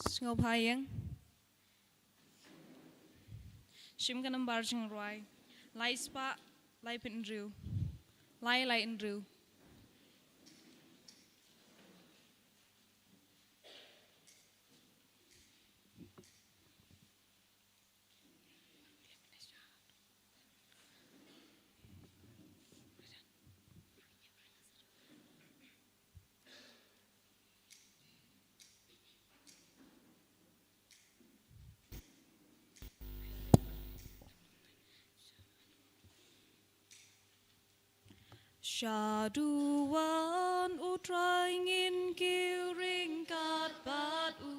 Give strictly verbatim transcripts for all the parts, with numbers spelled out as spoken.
Sngewbha ïeng. Shim ka nambar jingrwai. Lai spah, lai phew hynriew. Lai lai hynriew. Sha duwan U Trai ngin kiew ryngkat bad u.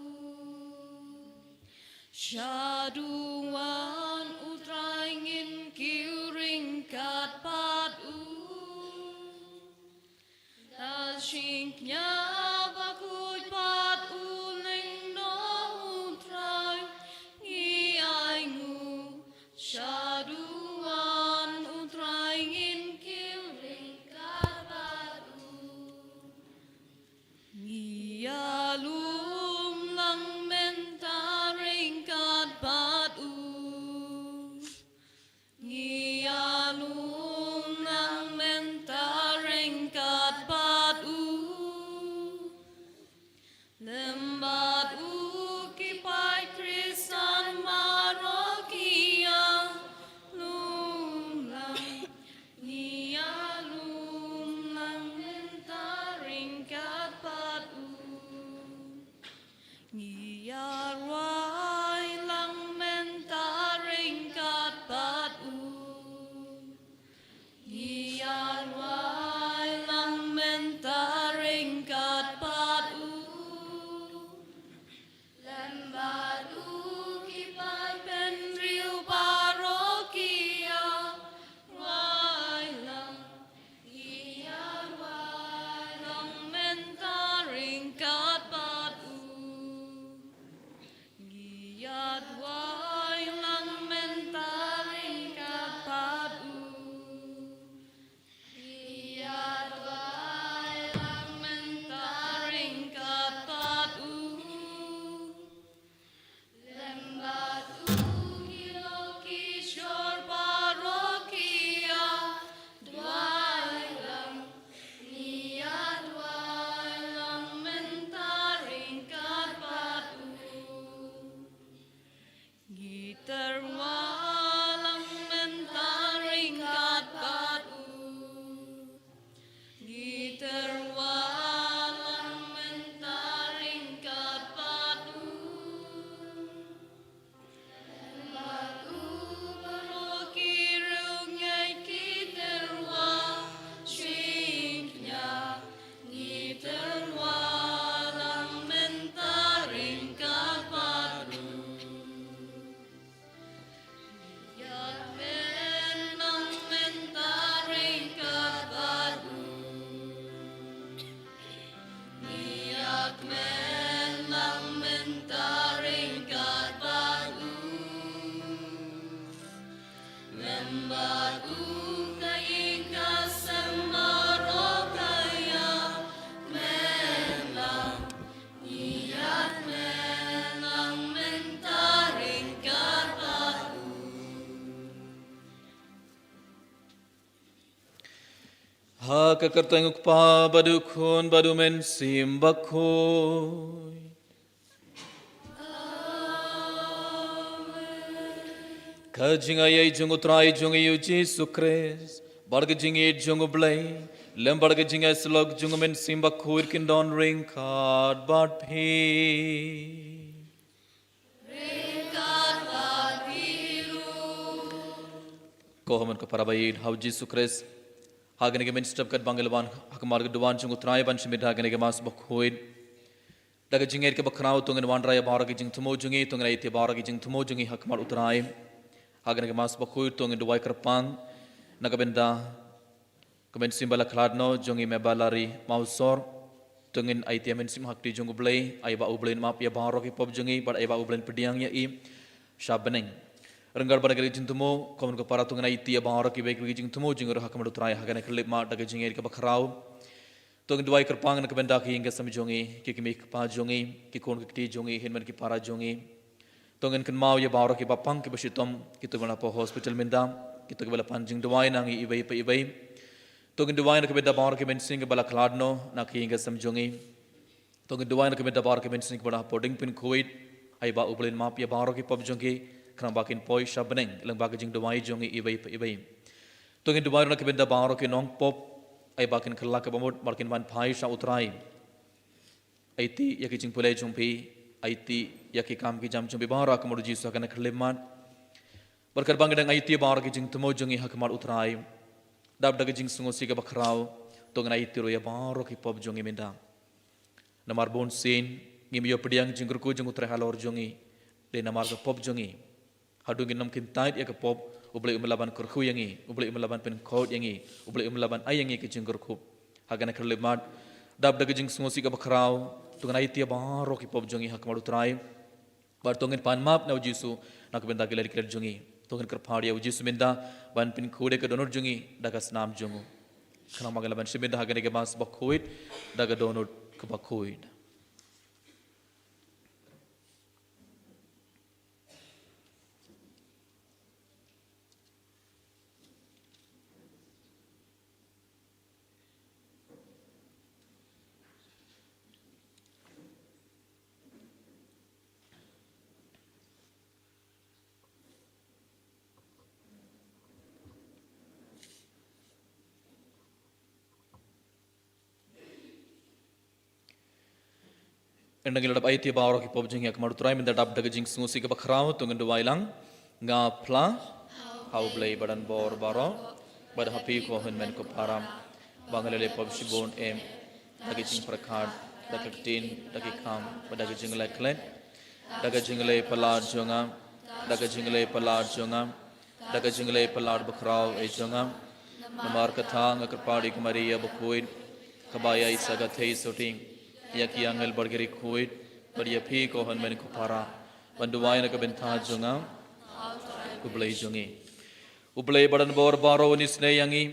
Sha duwan U Trai ngin kiew ryngkat bad u. Da shim kñia bakhuid bad u lyngdoh U Trai ngi ainguh. Sha duwan U Trai ngin kiew ryngkat bad u. Ngi ïalum lang mynta ryngkat bad u. Ngi ïalum lang mynta ryngkat bad u. Lem bad u ki paid Khristan baroh ki ïalum lang. Ngi ïalum lang mynta ryngkat bad u. Ngi ïarwai lang mynta ryngkat bad u. Ngi ïarwai lang mynta ryngkat bad u. Lem bad u ki paid bynriew baroh ki ïarwai lang. Ngi ïarwai lang mynta ryngkat bad u. Ngi ïarwai lang mynta ryngkat bad u. Ngi ïarwai lang mynta ryngkat bad u. Lem bad u ki lok ki shor baroh ki ïa duwai lang. Ngi ïa duwai lang mynta ryngkat bad u. Ngi tyrwa lang mynta ryngkat bad u. Ngi tyrwa lang mynta ryngkat bad u. Bad u baroh ki riewngeit ki tyrwa shynna. Ngi tyrwa lang mynta ryngkat bad u. Ïakmen lang mynta ryngkat bad u. Ïakmen lang mynta ryngkat bad u. Lem bad u ka ïing ka sem baroh ka ïakmen lang. Ïakmen lang mynta ryngkat bad u. Ha ka kyrteng u Kpa bad u Khun bad u Mynsiem Bakhuid. Ka jingaiei jong u Trai jong ngi u Jisu Khrist, bad ka jingïeit jong u Blei, lem bad ka jingïasyllok jong u Mynsiem Bakhuid kin don ryngkat bad phi. Ko hynmen ko para ba ïeit ha u Jisu Khrist, ha kane ka mynstep katba ngi la wan ha khmat ka duwan jong u Trai ban shim bynta ha kane ka Mass Bakhuid. Da ka jingngeit kaba khraw to ngin wanrah ïa baroh ki jingthmu jong ngi, to ngin aiti ïa baroh ki jingthmu jong ngi ha khmat u Trai. Ha kane ka Mass Bakhuid to ngin duwai kyrpang na ka bynta ka mynsiem ba la khlad noh jong i Mebelari Mawsor. To ngin aiti ïa mynsiem ha kti jong u Blei, ai ba u Blei un map ïa baroh ki pop jong ngi, bad ai ba u Blei un pdiang ïa i sha bneng. Ryngkat bad kane ka jingthmu, ko hynmen ko para, to ngin aiti ïa baroh kiwei kiwei ki jingthmu jong ngi ruh ha khmat u Trai ha kane ka khyllipmat da ka jingngeit kaba khraw. To ngin duwai kyrpang na ka bynta ki ïing ki sem jong ngi, ki kmie ki kpa jong ngi, ki khun ki kti jong ngi, hynmen ki para jong ngi. To ngin kynmaw ïa baroh kiba pang kiba shitom, kito kiba na hapoh hospital mynta, kito kiba la pan jingduwai na ngi iwei pa iwei. To ngin duwai na ka bynta baroh ki mynsiem kiba la khlad noh na ki ïing ki sem jong ngi. To ngin duwai na ka bynta baroh ki mynsiem kiba na hapoh diengphna khuid, ai ba U Blei un map ïa baroh ki pop jong ki, khnang ba kin poi sha bneng lyngba ka jingduwai jong ngi iwei pa iwei. To ngin duwai ruh na ka bynta baroh ki nongpop, ai ba kin kylla kaba mut bad kin wan phai sha U Trai. Aiti ïa ki jingpule jong phi, aiti ïa ki kam ki jam jong phi baroh ha khmat U Jisu ha kane ka khyllipmat. Bad katba ngi dang aiti baroh ki jingthmu jong ngi ha khmat U Trai, dap da ka jingsngewsih kaba khraw, to ngin aiti ruh ïa baroh ki pop jong ngi mynta. Namar bunsien ngim ïoh pdiang jingkyrkhu jong U Trai halor jong ngi, dei namar ka pop jong ngi. Haduh ngin ym kyntait ïa ka pop, U Blei um lah ban kyrkhu ïa ngi, U Blei um lah ban pynkhuid ïa ngi, U Blei um lah ban ai ïa ngi ka jingkyrkhu. Ha kane ka khyllipmat, dap da ka jingsngewsih kaba khraw, to ngin aiti ïa baroh ki pop jong ngi ha khmat U Trai. Bad to ngin pan map na U Jisu na ka bynta ki lad ki lad jong ngi. To ngin kyrpad ïa U Jisu mynta ban pynkhuid ïa ka dohnud jong ngi da ka snam jong u. Khnang ba ngin lah ban shim mynta ha kane ka Mass bakhuid da ka dohnud kaba khuid. Ynda ngi la dep aiti ïa baroh ki pop jong ngi ha khmat U Trai, mynta dap da ka jingsngewsih kaba khraw, to ngin duwai lang. Nga phla ha U Blei ba don bor baroh, bad ha phi ko hynmen ko para, ba nga la leh pop shibun em, da ka jingpyrkhat, da ka ktien, da ki kam, bad da ka jingleh klet, da ka jingleh palat jong nga, da ka jingleh palat jong nga, da ka jingleh palat bakhraw eh jong nga. Namar kata nga kyrpad ïa ka Maria bakhuid, kaba ïaid sa ka theisotti, ïa ki angel bad ki riewkhuid, bad ïa phi ko hynmen ko para, ban duwai na ka bynta jong nga ha U Blei jong ngi. U Blei ba don bor baroh un isynei ïa ngi,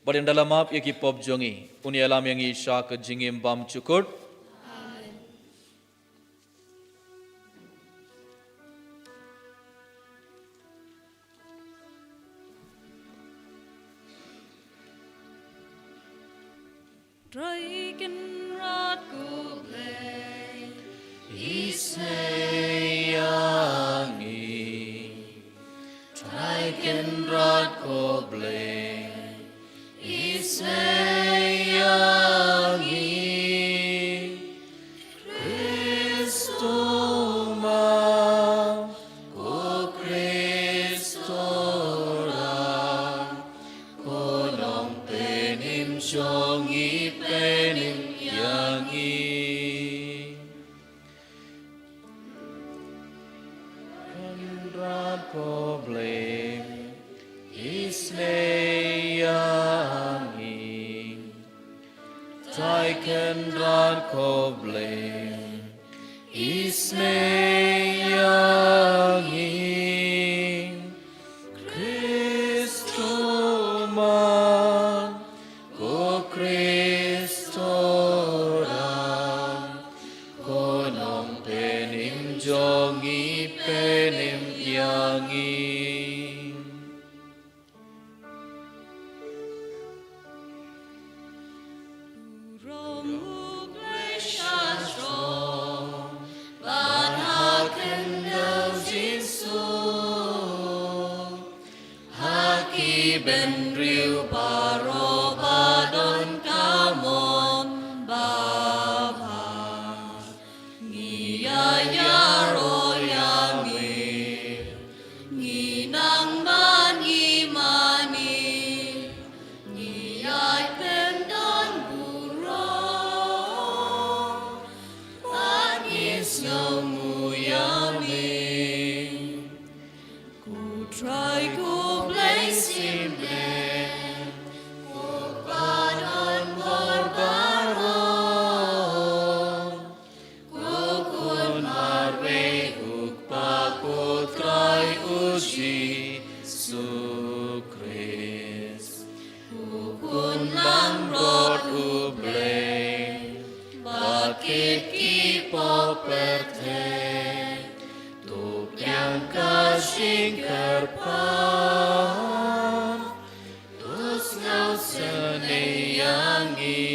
bad ynda la map ïa ki pop jong ngi, un ïalam ïa ngi sha ka jingim bymjukut. Trai Kynrad ko Blei, isynei ïa ngi. Trai Kynrad ko Blei, isynei ïa ngi. Khrist u ma, ko Khrist u rai, ko Nongpynim jong ngi, pynim ïa ngi. Kynrad ko Blei, isynei ïa ngi. Trai Kynrad ko Blei, isynei ïa ngi. Khrist u ma, ko Khrist u rai, ko Nongpynim jong ngi, pynim ïa ngi. Burom U Blei sha shnong, bad ha khyndew jingsuk, ha ki bynriew baroh ba don ka mon babha. Ngi ïa ïaroh ïa me, ngi nang man ngi mane, ngi ïai pyndon burom, bad ngi sngewnguh ïa me. Ko Trai ko Blei shimet, ko ba don bor baroh, ko Khun marwei U Kpa, ko Trai U Jisu Khrist, ko Khun langbrot U Blei. Pop pyrthei, to pdiang ka jingkyrpad, to sngewsynei ïa ngi.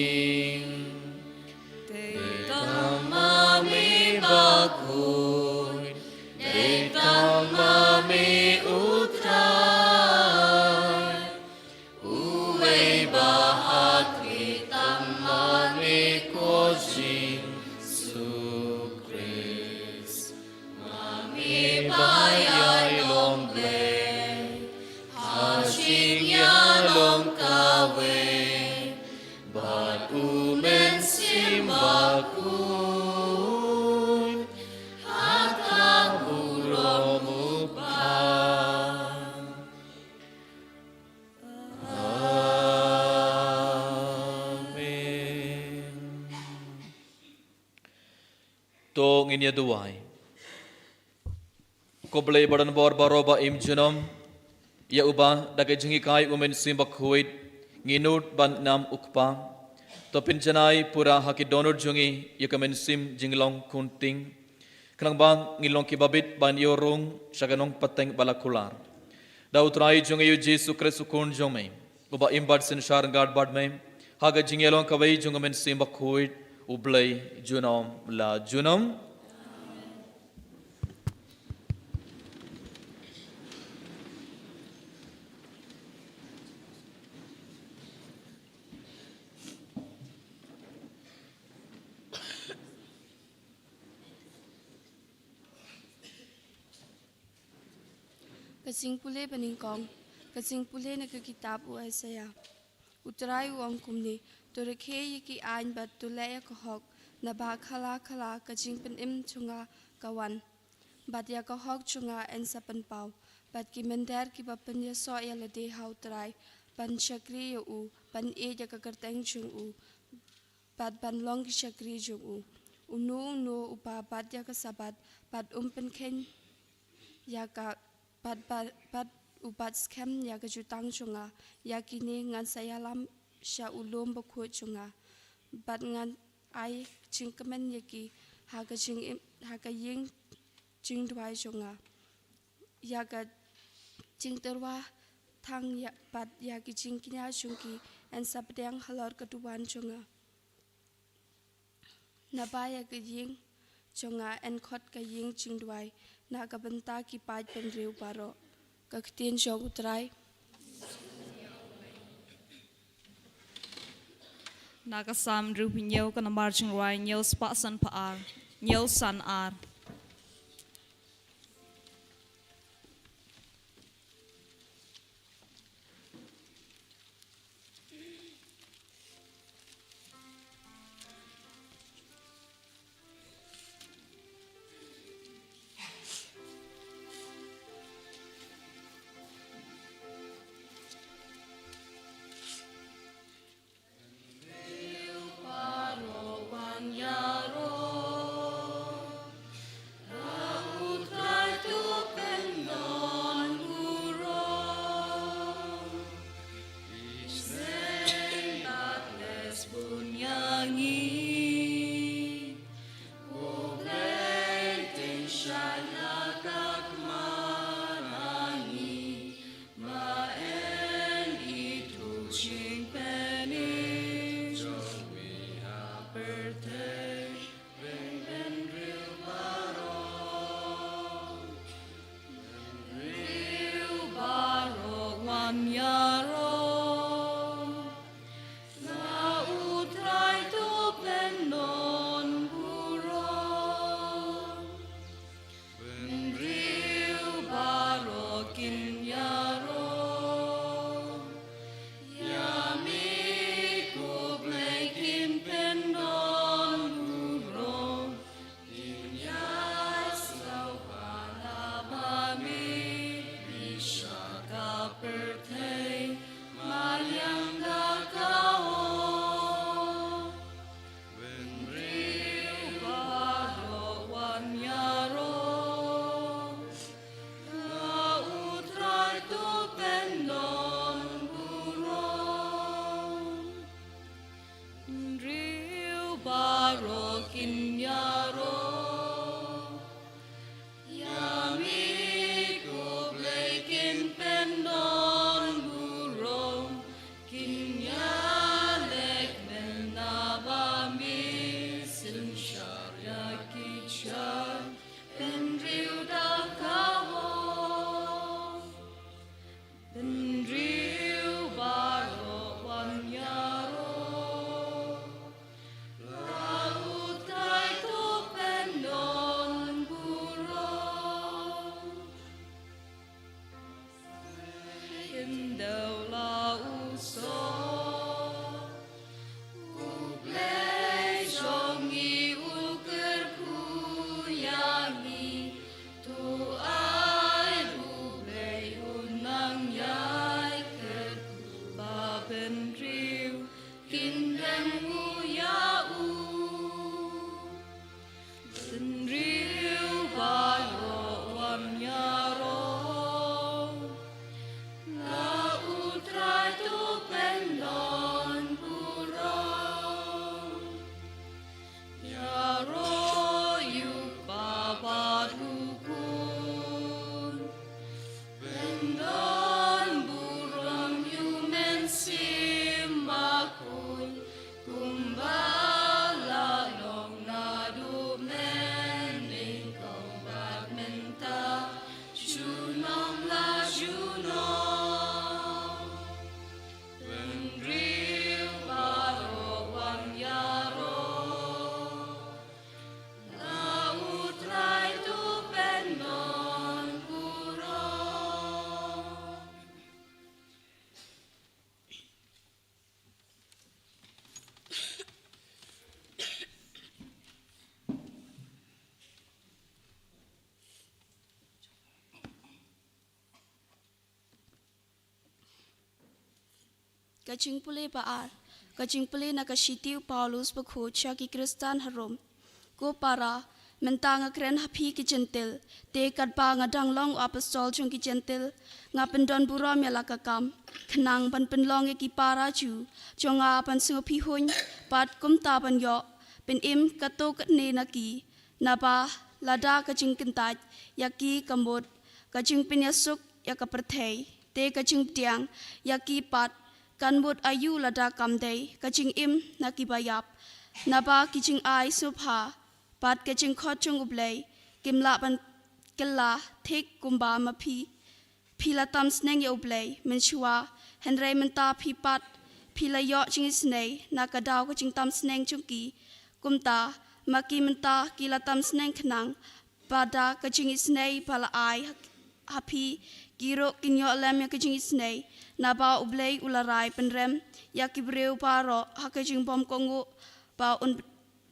Dei tang ma me bakhuid, dei tang ma me U Trai. Uwei ba hakri tang ma me ko Jisu Khrist. Ma me ba ïai long Blei ha jingïalong kawei bad U Mynsiem Bakhuid ha ka burom U Kpa. Amen. To ngin ïa duwai. Ko Blei ba don bor baroh ba im junom, ïa uba da ka jinghikai U Mynsiem Bakhuid ngi nud ban nam U Kpa. To pynjanai pura ha ki dohnud jong ngi ïa ka mynsiem jinglong khunting, khnang ba ngin long kiba bit ban ïoh rung sha ka nongpateng ba la kular. Da U Trai jong ngi U Jisu Khrist U Khun jong me, uba im bad synshar ryngkat bad me ha ka jingïalong kawei jong U Mynsiem Bakhuid, U Blei junom la junom. Ka jingpule banyngkong. Ka jingpule na ka kitab u Isaiah. U Trai u ong kumne: To rakhe ïa ki aiñ bad to leh ïa ka hok, naba khyllah khyllah ka jingpynim jong nga ka wan, bad ïa ka hok jong nga yn sa pynpaw. Bad ki mynder kiba pynïasoh ïa lade ha U Trai ban shakri ïa u, ban ïeit ïa ka kyrteng jong u, bad ban long ki shakri jong u. Uno uno uba bat ïa ka Sabbath bad um pynkheiñ ïa ka, bad, bad, bad u bat skhem ïa ka jutang jong nga, ïa kine ngan sa ïalam sha u lum bakhuid jong nga, bad ngan ai jingkmen ïa ki ha ka jing, ha ka ïing jingduwai jong nga. Ïa ka jingtyrwa thang ïa, bad ïa ki jingkñia jong ki yn sa pdiang halor ka duwan jong nga. Naba ïa ka ïing jong nga yn khot ka ïing jingduwai na ka bynta ki paid bynriew baroh. Ka ktien jong U Trai. Na ka Salm hynriewphew hynñiew, ka nambar jingrwai hynñiew spah sanphew ar, hynñiew san ar. Pynriew da ka hok, pynriew baroh wan ïaroh. La U Trai to pyndon burom. Khyndew la u soh. U Blei jong ngi u kyrkhu ïa ngi. To ai U Blei un nang ïai kyrkhu ba pynriew kin dem nguh ïa u. Pynriew baroh wan ïaroh. La U Trai to pyndon burom. Ïaroh ïa u Kpa bad u Khun. Pyndon burom ïa u Mynsiem Bakhuid, kumba la long naduh mynnyngkong bad mynta, junom la junom. Pynriew baroh wan ïaroh. La U Trai to pyndon burom. Ka jingpule ba ar. Ka jingpule na ka shithi u Paulus bakhuid sha ki Khristan ha Rom. Ko para, mynta nga kren ha phi ki Jentil, te katba nga dang long u apostol jong ki Jentil, nga pyndon burom ïa la ka kam, khnang ban pynlong ïa ki para Jiw jong nga ban sngewphihuiñ, bad kumta ban ïoh pynim katto katne na ki, naba lada ka jingkyntait ïa ki ka mut ka jingpynïasuk ïa ka pyrthei, te ka jingpdiang ïa ki pat kan mut aïu lada kam dei ka jingim na ki baïap. Naba ki jingai sngewbha bad ka jingkhot jong U Blei kim lah ban kylla thik kumba ma phi, phi la tam sneng ïa U Blei mynshuwa, hynrei mynta phi pat phi la ïoh jingisynei na ka daw ka jingtam sneng jong ki. Kumta ma ki mynta ki la tam sneng khnang ba da ka jingisynei ba la ai ha, ha phi, ki ruh kin ïoh lem ïa ka jingisynei, naba U Blei u la rai pynrem ïa ki briew baroh ha ka jingbymkohnguh, ba un,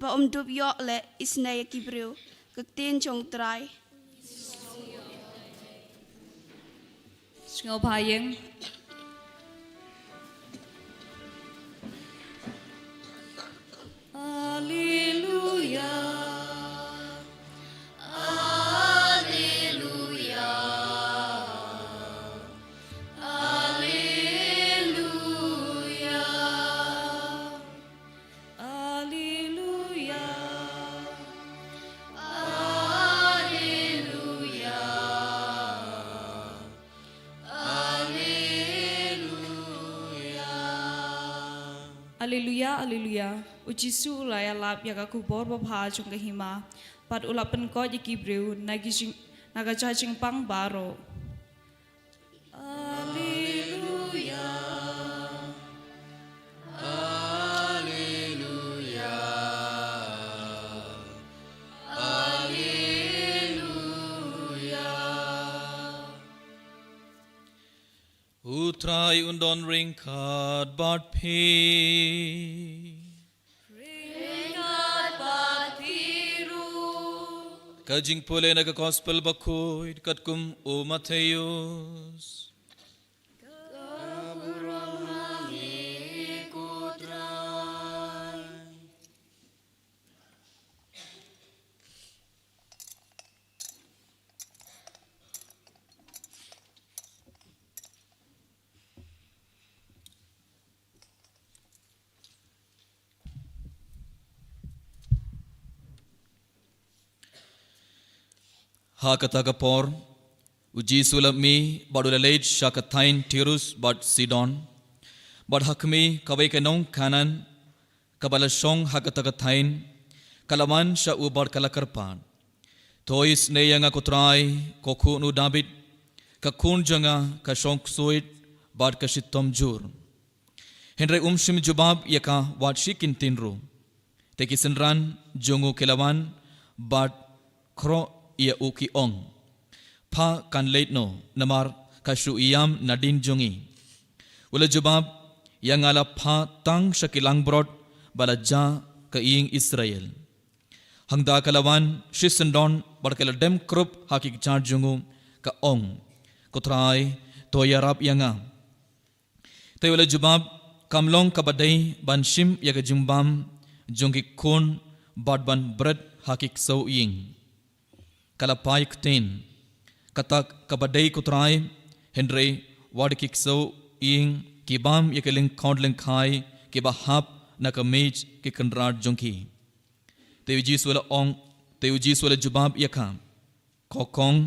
ba um dup ïoh leh isynei ïa ki briew. Ka ktien jong U Trai. Sngewbha ïeng. Alleluia. Alleluia. Alleluia. Alleluia. Alleluia. Alleluia. Alleluia, alleluia. U Jisu u la ïalap ïa ka khubor babha jong ka hima, bad u la pynkoit ïa ki briew na ki jing, na ka jingpang baroh. Alleluia. Alleluia. Alleluia. U Trai un don ryngkat bad phi. Ryngkat bad phi ruh. Ka jingpule na ka Gospel bakhuid katkum u Mathaios. Ka burom ha ngi ko Trai. Ha kata ka por, u Jisu u la mih bad u la leit sha ka thaiñ Tirus bad Sidon. Bad ha khmih, kawei ka nong Kanaan, kaba la shong ha kata ka thaiñ, Ka la wan sha u bad ka la kyrpad, "To isynei ïa nga ko Trai, ko khun u Dabid, ka khun jong nga ka shong ksuid bad ka shitom jur. Hynrei um shym jubab ïa ka wat shi kyntien ruh." Te ki synran jong u ki la wan bad khroh ïa u ki ong, "Phah kan leit noh, namar ka shu ïam nadien jong ngi." U la jubab, "Ïa nga la phah tang sha ki langbrot ba la jah ka ïing Israel." Hangta ka la wan shi syndon bad ka la dem krup ha ki kjat jong u, ka ong, "Ko Trai, to ïarap ïa nga." Te u la jubab, "Kam long kaba dei ban shim ïa ka jingbam jong ki khun bad ban bret ha ki ksew ïing." Ka la phai ktien, "Kata kaba dei ko Trai, hynrei wat ki ksew ïing ki bam ïa ki lyngkot lyngkhai kiba hap na ka miej ki kynrad jong ki." Te u Jisu u la ong, te u Jisu u la jubab ïa ka, "Ko kong,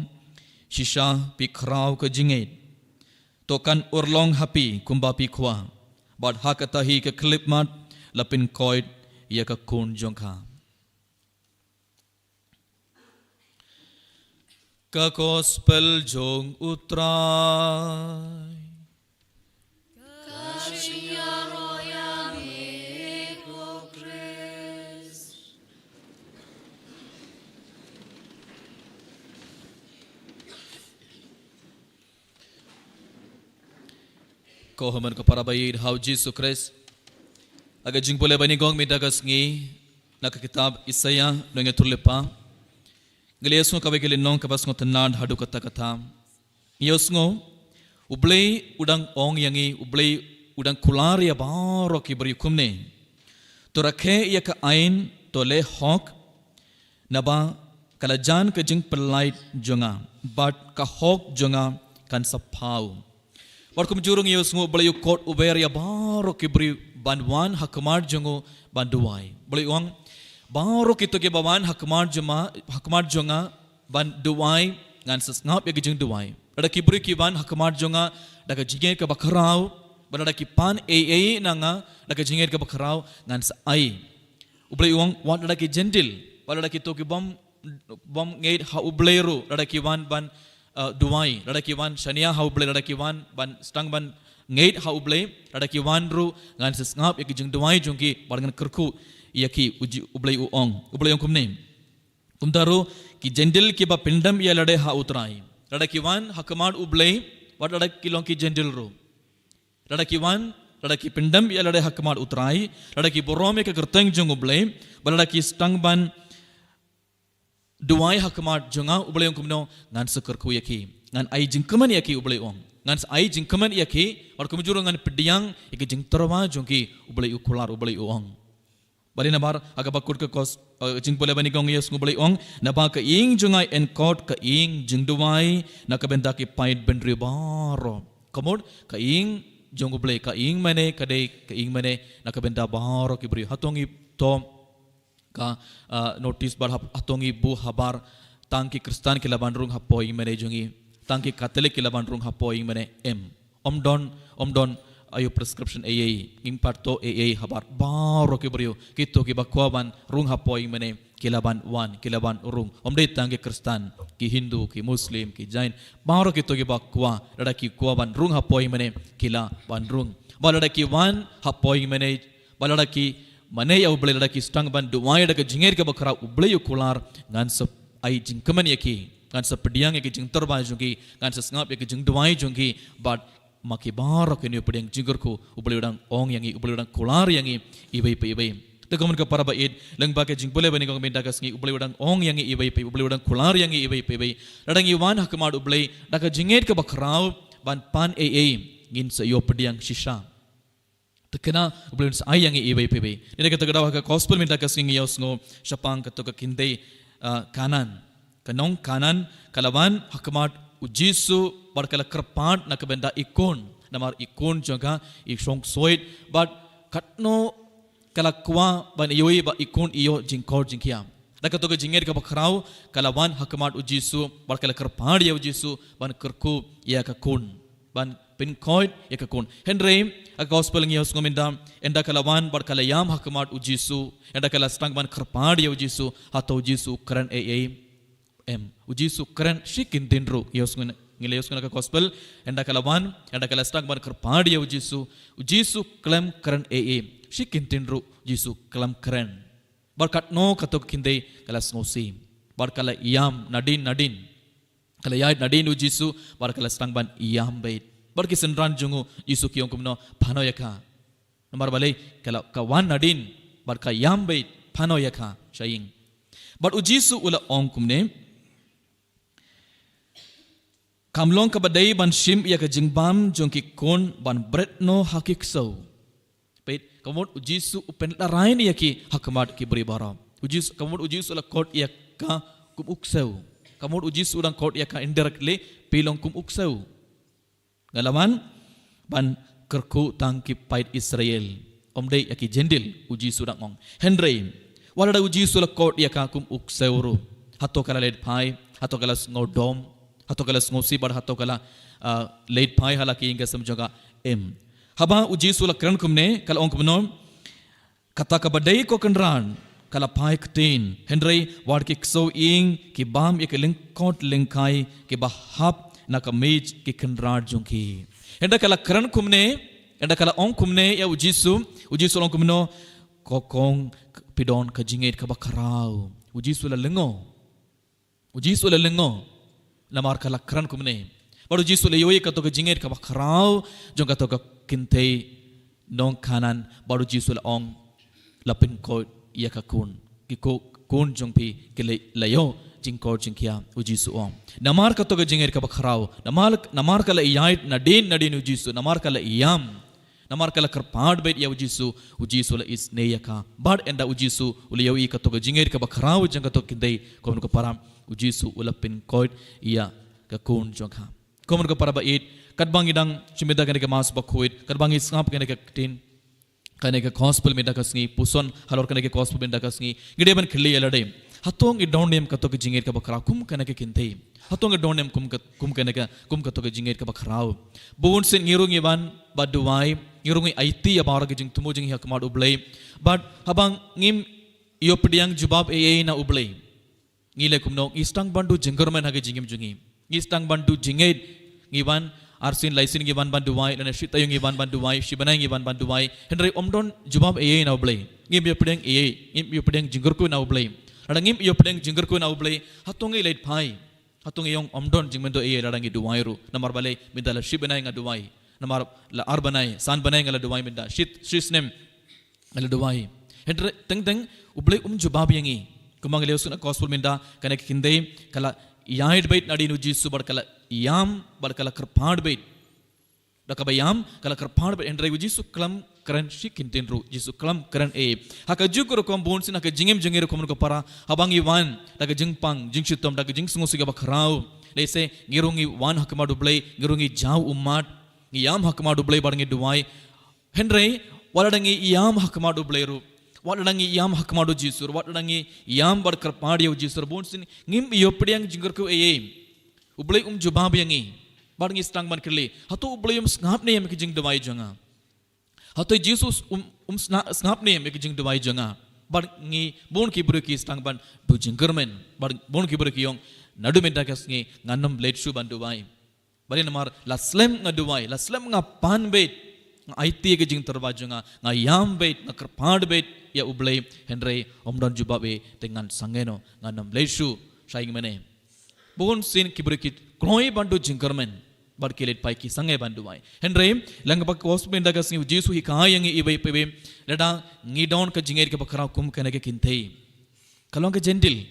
shisha phi khraw ka jingngeit. To kan urlong ha phi kumba phi kwah." Bad ha kata hi ka khyllipmat la pynkoit ïa ka khun jong ka. Ka Gospel jong u Trai. Ka jingïaroh ïa me ko Khrist. Ko hynmen ko para ba ïeit ha u Jisu Khrist. Ha ka jingpule ba nyngkong mynta ka sngi, na ka kitab Isaïah, nongïathuhlypa, ngi la ïohsngew kawei ka lynnong kaba sngewtynnad haduh katta katta. Ngi ïohsngew, U Blei u dang ong ïa ngi, U Blei u dang kular ïa baroh ki briew kumne, "To rakhe ïa ka aiñ, to leh hok, naba ka la jan ka jingpyllait jong nga, bad ka hok jong nga kan sa phaw." Bad kumjuh ruh ngi ïohsngew, U Blei u khot u ber ïa baroh ki briew ban wan ha khmat jong u ban duwai. U Blei u ong, "Baroh kito kiba wan ha khmat jong ma, ha khmat jong nga ban duwai, ngan sa sngap ïa ki jingduwai. Lada ki briew ki wan ha khmat jong nga da ka jingngeit kaba khraw, bad lada ki pan ei ei na nga da ka jingngeit kaba khraw, ngan sa ai." U Blei u ong, wat lada ki Jentil, wat lada kito ki bym, bym ngeit ha U Blei ruh, lada ki wan ban, uh, duwai, lada ki wan shaniah ha U Blei, lada ki wan ban sdang ban ngeit ha U Blei, lada ki wan ruh, ngan sa sngap ïa ki jingduwai jong ki, bad ngan kyrkhu ïa ki, u Ji-, U Blei u ong. U Blei u ong kumne. Kumta ruh, ki Jentil kiba pyndem ïa lade ha u Trai, lada ki wan ha khmat U Blei, wat lada ki long ki Jentil ruh, lada ki wan, lada ki pyndem ïa lade ha khmat u Trai, lada ki burom ïa ka kyrteng jong U Blei, bad lada ki sdang ban duwai ha khmat jong nga, U Blei u ong kumno, ngan sa kyrkhu ïa ki, ngan ai jingkmen ïa ki, U Blei u ong. Ngan sa ai jingkmen ïa ki, bad kumjuh ruh ngan pdiang ïa ki jingtyrwa jong ki, U Blei u kular, U Blei u ong. Bad nabar, ha kaba kut ka kos, eh, jingpule ba nyngkong ngi ïohsngew U Blei u ong, "Naba ka ïing jong nga yn kot ka ïing jingduwai na ka bynta ki paid bynriew baroh." Ka mut, ka ïing jong U Blei, ka ïing mane, ka dei ka ïing mane na ka bynta baroh ki briew. Hato ngi, to ka, ah, notice bad hap-, hato ngi buh habar tang ki Khristan ki la ban rung hapoh ïing mane jong ngi, tang ki Katholik ki la ban rung hapoh ïing mane, em. Ym don, ym don aïu prescription ei ei, ngim pat thoh ei ei habar, baroh ki briew, kito kiba kwah ban rung hapoh ïing mane, ki la ban wan, ki la ban rung. Ym dei tang ki Khristan, ki Hindu, ki Muslim, ki Jain, baroh kito kiba kwah, lada ki kwah ban rung hapoh ïing mane, ki la ban rung. Bad lada ki wan hapoh ïing mane, bad lada ki mane ïa U Blei, lada ki sdang ban duwai da ka jingngeit kaba khraw, U Blei u kular, ngan sa ai jingkmen ïa ki, ngan sa pdiang ïa ki jingtyrwa jong ki, ngan sa sngap ïa ki jingduwai jong ki, bad ma ki baroh kin ïoh pdiang jingkyrkhu, U Blei u dang ong ïa ngi, U Blei u dang kular ïa ngi iwei pa iwei. Te kumne ko para ba ïeit, lyngba ka jingpule ba nyngkong mynta ka sngi, U Blei u dang ong ïa ngi iwei pa iwei, U Blei u dang kular ïa ngi iwei pa iwei. Lada ngi wan ha khmat U Blei da ka jingngeit kaba khraw, ban pan ei ei, ngin sa ïoh pdiang shisha. Te kane U Blei un sa ai ïa ngi iwei pa iwei. Ngi da kata ka daw ha ka gospel mynta ka sngi ngi ïohsngew shaphang kato ka kynthei, ah, Kanaan. Ka nong Kanaan ka la wan ha khmat U Jisu bad ka la kyrpad na ka bynta i khun. Namar i khun jong ka i shong ksuid bad katno ka la kwah ban ïohi ba i khun i ïoh jingkor jingkhiah. Da kato ka jingngeit kaba khraw ka la wan ha khmat U Jisu bad ka la kyrpad ïa U Jisu ban kyrkhu ïa ka khun. Ban pynkhoit ïa ka khun. Hynrei ha ka gospel ngi ïohsngew mynta, ynda ka la wan bad ka la ïam ha khmat u Jisu, ynda ka la sdang ban kyrpad ïa u Jisu, hato u Jisu u kren ei ei? Em, u Jisu u kren shi kyntien ruh. Ïohsngew, ngi la ïohsngew na ka gospel, ynda ka la wan, ynda ka la sdang ban kyrpad ïa u Jisu, u Jisu u khlem kren ei ei. Shi kyntien ruh u Jisu u khlem kren. Bad katno kato ka kynthei ka la sngewsih, bad ka la ïam nadien nadien. Ka la ïaid nadien u Jisu, bad ka la sdang ban ïam beit. Bad ki synran jong u Jisu ki ong kumno, phano ïa ka. Namar balei, ka la, ka wan nadien, bad ka ïam beit, phano ïa ka sha ïing. Bad u Jisu u la ong kumne, kam long kaba dei ban shim ïa ka jingbam jong ki khun ban bret noh ha ki ksew. Peit, ka mut u Jisu u pynlehrain ïa ki ha khmat ki briew baroh. U Jisu, ka mut u Jisu u la khot ïa ka kum u ksew. Ka mut u Jisu u dang khot ïa ka indirectly, phi long kum u ksew. Nga la wan ban kyrkhu tang ki paid Israel. Ym dei ïa ki Jentil, u Jisu u dang ong. Hynrei wat lada u Jisu u la khot ïa ka kum u ksew ruh, hato ka la leit phai, hato ka la sngewdom, hato ka la sngewsih bad hato ka la, ah, leit phai ha la ka ïing ka sem jong ka? Em. Haba u Jisu u la kren kumne, ka la ong kumno, kata kaba dei ko Kynrad, ka la phai ktien. Hynrei wat ki ksew ïing ki bam ïa ki lyngkot lyngkai kiba hap na ka miej ki kynrad jong ki. Ynda ka la kren kumne, ynda ka la ong kumne ïa u Jisu, u Jisu u la ong kumno, ko kong, phi don ka jingngeit kaba khraw. U Jisu u la lyngngoh. U Jisu u la lyngngoh namar ka la kren kumne. Bad u Jisu u la ïohi kato ka jingngeit kaba khraw jong kato ka kynthei nong Kanaan, bad u Jisu u la ong, la pynkhoit ïa ka khun. Ki khun jong phi ki la ïoh jingkoit jingkhiah, u Jisu u ong. Namar kato ka jingngeit kaba khraw, namar, namar ka la ïaid nadien nadien u Jisu, namar ka la ïam, namar ka la kyrpad beit ïa u Jisu, u Jisu u la isynei ïa ka. Bad ynda u Jisu u la ïohi kato ka jingngeit kaba khraw jong kato ka kynthei, ko mon ko para, u Jisu u la pynkhoit ïa ka khun jong ka. Ko mon ko para ba ïeit, katba ngi dang shim ïa kane ka Mass Bakhuid, katba ngi sngap kane ka ktien, kane ka gospel mynta ka sngi, puson halor kane ka gospel mynta ka sngi, ngi dei ban kylli ïa lade, hato ngi don ne em kato ka jingngeit kaba khraw kum kane ka kynthei? Hato ngi don ne em kum ka, kum kane ka, kum kato ka jingngeit kaba khraw? Bun sien ngi ruh ngi wan ba duwai, ngi ruh ngi aiti ïa baroh ki jingthmu jong ngi ha khmat U Blei. Bad haba ngim ïoh pdiang jubab ei ei na U Blei, ngi leh kumno? Ngi sdang ban duh jingkyrmen ha ka jingim jong ngi. Ngi sdang ban duh jingngeit. Ngi wan arsien laisien ngi wan ban duwai, lane shi taïew ngi wan ban duwai, shi bnai ngi wan ban duwai. Hynrei ym don jubab ei ei na U Blei. Ngim ïoh pdiang ei ei, ngim ïoh pdiang jingkyrkhu na U Blei. Lada ngim ïoh pdiang jingkyrkhu na U Blei, hato ngi leit phai? Hato ngi ong ym don jingmyntoi ei ei lada ngi duwai ruh? Namar balei, mynta la shi bnai nga duwai. Namar la ar bnai, san bnai nga la duwai mynta. Shi, shi snem nga la duwai. Hynrei teng teng U Blei um jubab ïa ngi. Kumba ngi la ïohsngew na gospel mynta, kane ka kynthei ka la ïaid beit nadien u Jisu bad ka la ïam bad ka la kyrpad beit. Da kaba ïam ka la kyrpad beit, hynrei u Jisu u khlem kren shi kyntien ruh, u Jisu u khlem kren ei ei. Ha kajuh ka rukom bun sien ha ka jingim jong ngi ruh ko mon ko para, haba ngi wan da ka jingpang jingshitom, da ka jingsngewsih kaba khraw, lehse ngi ruh ngi wan ha khmat U Blei, ngi ruh ngi jaw ummat, ngi ïam ha khmat U Blei bad ngi duwai. Hynrei wat lada ngi ïam ha khmat U Blei ruh, wat lada ngi ïam ha khmat u Jisu ruh, wat lada ngi ïam bad kyrpad ïa u Jisu ruh, bun sien ngim ïoh pdiang jingkyrkhu ei ei. U Blei um jubab ïa ngi. Bad ngi sdang ban kylli, hato U Blei um sngap ne em ïa ka jingduwai jong nga? Hato Jisu um, um sna-, sngap ne em ïa ka jingduwai jong nga? Bad ngi, bun ki briew ki sdang ban duh jingkyrmen. Bad bun ki briew ki ong, naduh mynta ka sngi ngan ym leit shuh ban duwai. Balei? Namar la slem nga duwai, la slem nga pan beit, nga aiti ïa ka jingtyrwa jong nga, nga ïam beit, nga kyrpad beit ïa U Blei, hynrei ym don jubab ei ei, te ngan sangeh noh, ngan ym leit shuh sha ïingmane. Bun sien ki briew ki kloi ban duh jingkyrmen bad ki leit phai, ki sangeh ban duwai. Hynrei lyngba ka gospel mynta ka sngi u Jisu u hikai ïa ngi iwei pa iwei, lada ngi don ka jingngeit kaba khraw kum kane ka kynthei. Ka long ka Jentil.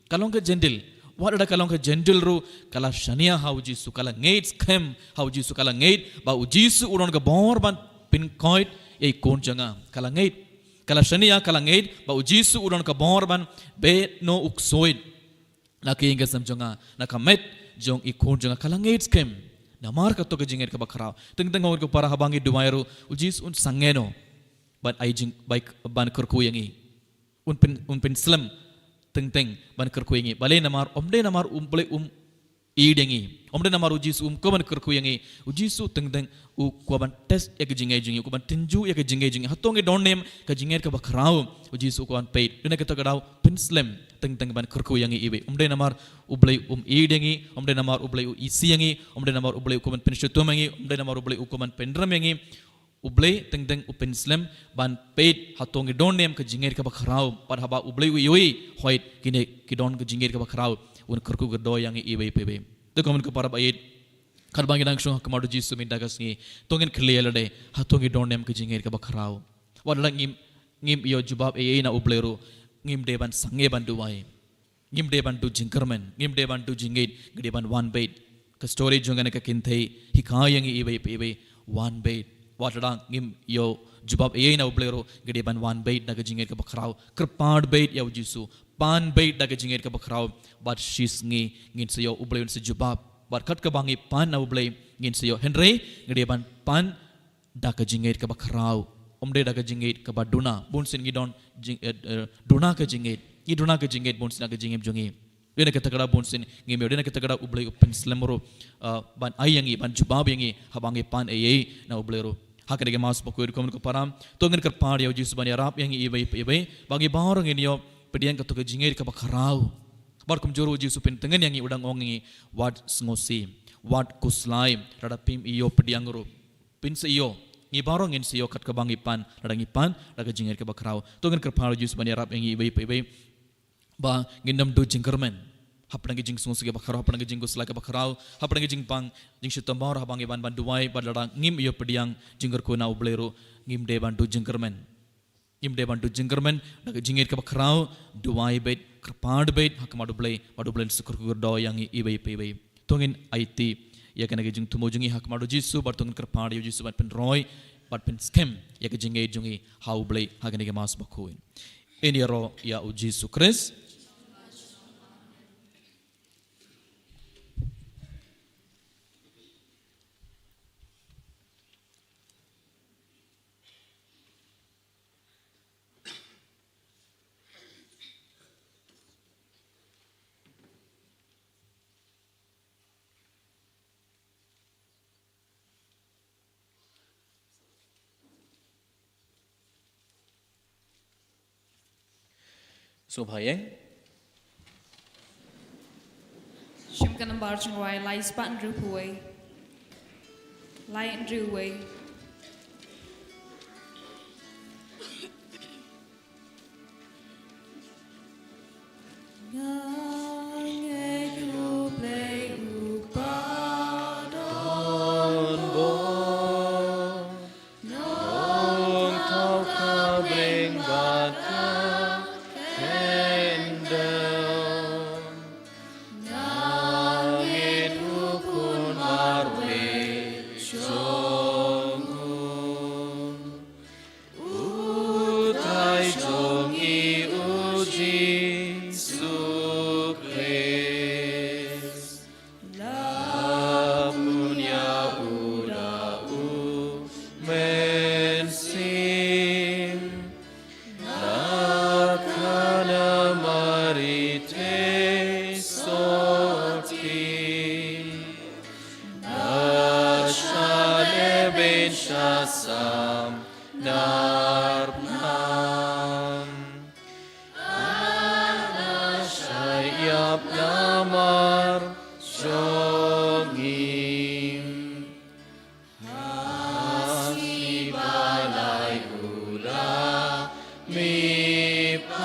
Ka long ka Jentil. Wat lada ka long ka Jentil ruh, ka la shaniah ha u Jisu, ka la ngeit skhem ha u Jisu, ka la ngeit ba u Jisu u don ka bor ban pynkhoit ïa i khun jong nga. Ka la ngeit. Ka la shaniah, ka la ngeit ba u Jisu u don ka bor ban bret noh u ksuid na ka ïing ka sem jong nga, na ka met jong i khun jong nga. Ka la ngeit skhem. Namar kato ka jingngeit kaba khraw. Teng teng ko mon ko para, haba ngi duwai ruh, u Jisu un sangeh noh ban ai jing, bai, ban kyrkhu ïa ngi. Un pyn, un pynslem teng teng ban kyrkhu ïa ngi. Balei? Namar ym dei namar U Blei um ïeit ïa ngi. Ym dei namar u Jisu um kwah ban kyrkhu ïa ngi. U Jisu teng teng u kwah ban test ïa ka jingngeit jong ngi, u kwah ban tynjuh ïa ka jingngeit jong ngi. Hato ngi don ne em ka jingngeit kaba khraw. U Jisu u kwah ban peit. Dei na kata ka daw pynslem teng teng ban kyrkhu ïa ngi iwei. Ym dei namar U Blei um ïeit ïa ngi, ym dei namar U Blei u isih ïa ngi, ym dei namar U Blei u kwah ban pynshitom ïa ngi, ym dei namar U Blei u kwah ban pynrem ïa ngi. U Blei teng teng u pynslem ban peit hato ngi don ne em ka jingngeit kaba khraw. Bad haba U Blei u ïohi, hooid, kine ki don ka jingngeit kaba khraw. Un kyrkhu kyrdoh ïa ngi iwei pa iwei. Te kumno ko para ba ïeit. Katba ngi dang shong ha khmat u Jisu mynta ka sngi, to ngin kylli ïa lade, hato ngi don ne em ka jingngeit kaba khraw. Wat la ngim, ngim ïoh jubab ei ei na U Blei ruh, ngim dei ban sangeh ban duwai. Ngim dei ban duh jingkyrmen, ngim dei ban duh jingngeit, ngi dei ban wan beit. Ka story jong kane ka kynthei hikai ïa ngi iwei pa iwei, wan beit. Wat la ngim ïoh jubab ei ei na U Blei ruh, ngi dei ban wan beit da ka jingngeit kaba khraw. Kyrpad beit ïa u Jisu, pan beit da ka jingngeit kaba khraw. Bad shisngi ngin sa ïoh, U Blei un sa jubab. Bad kat kaba ngi pan na U Blei ngin sa ïoh. Hynrei ngi dei ban pan da ka jingngeit kaba khraw. Ym dei da ka jingngeit kaba duna. Bun sien ngi don jing, eh, eh, duna ka jingngeit. Ngi duna ka jingngeit bun sien da ka jingim jong ngi. Dei na kata ka daw bun sien ngim ïoh, dei na kata ka daw U Blei u pynslem ruh, eh, ban ai ïa ngi, ban jubab ïa ngi haba ngi pan ei ei na U Blei ruh. Ha kane ka Mass Bakhuid kumno ko para, to ngin kyrpad ïa u Jisu ban ïarap ïa ngi iwei pa iwei, ba ngi baroh ngin ïoh pdiang kato ka jingngeit kaba khraw. Bad kumjuh ruh u Jisu pyntngen ïa ngi, u dang ong ïa ngi, wat sngewsih, wat khuslai lada phim ïoh pdiang ruh. Phin sa ïoh, ngi baroh ngin sa ïoh kat kaba ngi pan, lada ngi pan da ka jingngeit kaba khraw. To ngin kyrpad ïa u Jisu ban ïarap ïa ngi iwei pa iwei, ba ngin ym duh jingkyrmen hapdeng ka jingsngewsih kaba khraw, hapdeng ka jingkhuslai kaba khraw, hapdeng ka jingpang jingshitom baroh haba ngi wan ban duwai. Bad lada ngim ïoh pdiang jingkyrkhu na U Blei ruh, ngim dei ban duh jingkyrmen. Ngim dei ban duh jingkyrmen, da ka jingngeit kaba khraw, duwai beit, kyrpad beit ha khmat U Blei, bad U Blei un sa kyrkhu kyrdoh ïa ngi iwei pa iwei. To ngin aiti ïa kane ka jingthmu jong ngi ha khmat u Jisu, bad to ngin kyrpad ïa u Jisu ban pynroi bad pynskhem ïa ka jingngeit jong ngi ha U Blei ha kane ka Mass Bakhuid. Ngin ïaroh ïa u Jisu Khrist. Sngewbha ïeng. Shim ka nambar jingduwai lai spah hynriewphew wei. Lai hynriewwei. Nga ngeit U Blei uba don bor, nongthaw ka bneng bad ka khyndew. Nga ngeit U Khun marwei jong U, U Trai jong ngi U Jisu Khrist. La bun ïa U da U Mynsiem, na ka Maria te sotti, na shaleben sha sam nar bnam. Ana shah ïap namar jong ngi. Ha sngi ba lai U la mihpat,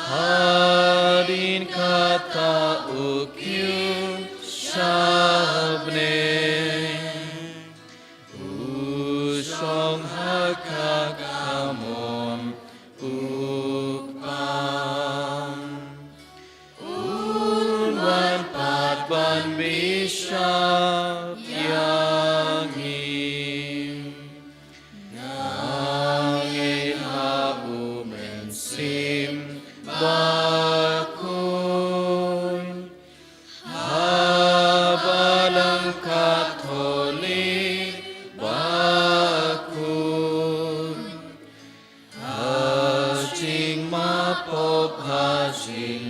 hadien kata U kiew sha bneng. U shong ha ka kamon U Kpa. Un wan pat ban bishar ïa ngi. Nga ngeit ha U Mynsiem Bakhuid, ha Balang Katholik bakhuid, ha jingmap pop, ha jing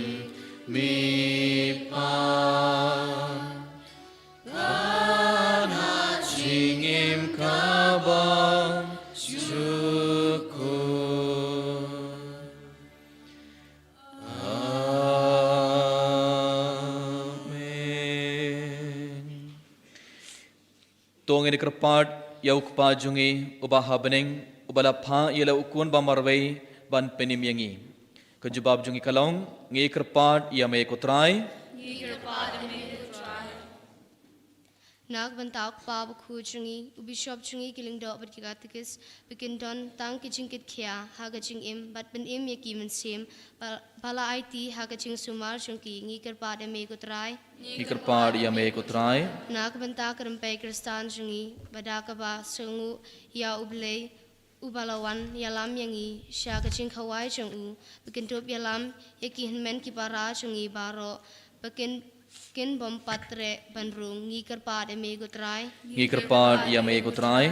Mi Pa, ka na jingim ka bang shukur. Amen. To ngin kyrpad ïa u Kpa jong ngi uba ha bneng, uba la phah ïa la u Khun ba marwei ban pynim ïa ngi. Ka jubab jong ngi ka long, ngi kyrpad ïa me ko Trai. Ngi kyrpad ïa me ko Trai. Na ka bynta u Kpa Bakhuid jong ngi, u Bishop jong ngi, ki lyngdoh bad ki katekis, ba kin don tang ki jingkitkhia ha ka jingim bad pynim ïa ki mynsiem ba, ba la aiti ha ka jingsumar jong ki, ngi kyrpad ïa me ko Trai. Ngi kyrpad ïa me ko Trai. Na ka bynta ka rympei Khristan jong ngi, ba da kaba sngewnguh ïa U Blei, uba la wan ïalam ïa ngi sha ka jingkhawai jong u, ba kin dup ïalam ïa ki hynmen ki para jong ngi baroh, ba kin, kin bym pat treh ban rung, ngi kyrpad ïa me ko Trai. Ngi kyrpad ïa me ko Trai.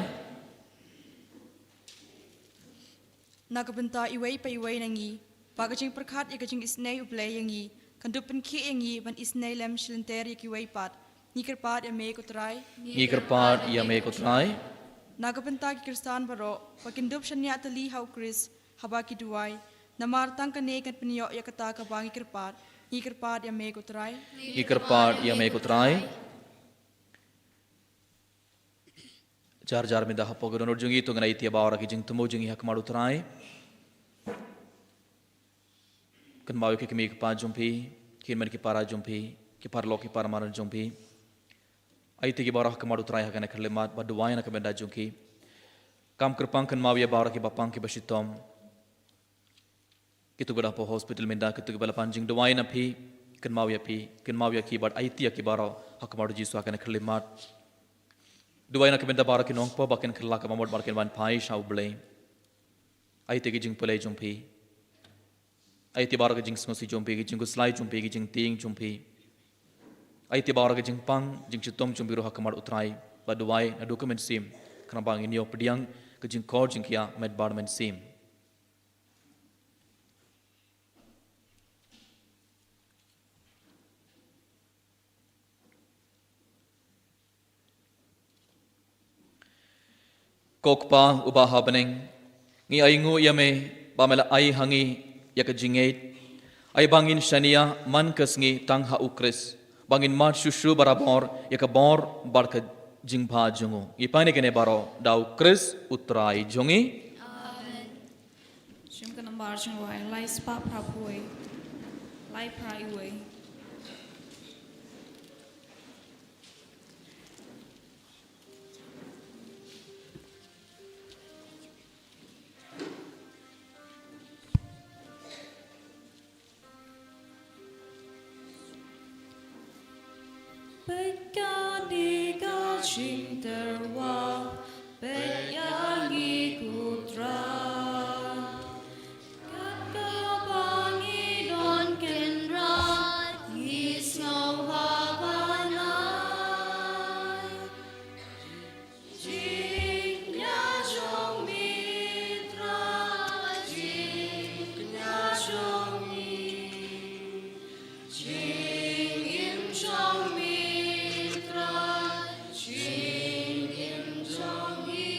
Na ka bynta iwei pa iwei na ngi, ba ka jingpyrkhat ïa ka jingisynei U Blei ïa ngi kan dup pynkhih ïa ngi ban isynei lem shi lynter ïa kiwei pat, ngi kyrpad ïa me ko Trai. Ngi kyrpad ïa me ko Trai. Na ka bynta ki Khristan baroh, ba kin dup shaniah tylli ha U Khrist haba ki duwai, namar tang kane kan pynïoh ïa kata kaba ngi kyrpad, ngi kyrpad ïa me ko Trai. Ngi kyrpad ïa me ko Trai. Jar jar mynta hapoh ka dohnud jong ngi, to ngin ïa ïa baroh ki jingthmu jong ngi ha khmat U Trai. Kynmaw ïa ki kmie ki kpa jong phi, ki hynmen ki para jong phi, ki paralok ki paramadan jong phi. Ïa ïa ki baroh ha khmat U Trai ha kane ka khyllipmat, bad duwai na ka bynta jong ki. Kam kyrpang kynmaw ïa baroh kiba pang kiba shitom. Kito kiba dang hapoh hospital mynta, kito kiba la pan jingduwai na phi, kynmaw ïa phi, kynmaw ïa ki bad ïa ïa ki baroh ha khmat U Jisu ha kane ka khyllipmat. Duwai na ka bynta baroh ki nongpoh ba kin kylla ka bamut bad kin wan phai sha U Blei. Ïa ïa ki jingpule jong phi. Ïa ïa baroh ki jingsngewsih jong phi, ki jingkhuslai jong phi, ki jingtieng jong phi. Ïa ïa baroh ki jingpang jingshitom jong phi ruh ha khmat U Trai. Bad duwai naduh ka mynsiem, khnang ba ngin ïoh pdiang ka jingkhor jingkhiah met bad mynsiem. Ko Kpa uba ha bneng, ngi ainguh ïa me ba me la ai ha ngi ïa ka jingngeit, ai ba ngin shaniah man ka sngi tang ha U Khrist, ba ngin mad shuh shuh barabor ïa ka bor bad ka jingbha jong u. Ngi pan ïa kane baroh da U Khrist U Trai jong ngi. Amen. Shim ka nambar jingduwai lai spah phra phew wei, lai phra wei. Peit kane ka jingtyrwa, peit ïa ngi ko Trai. Kat kaba ngi don kynrad, ngi sngew ha bnai. Jingkñia jong me Trai, jingkñia jong me. Jingim jong me Trai, jingim jong me.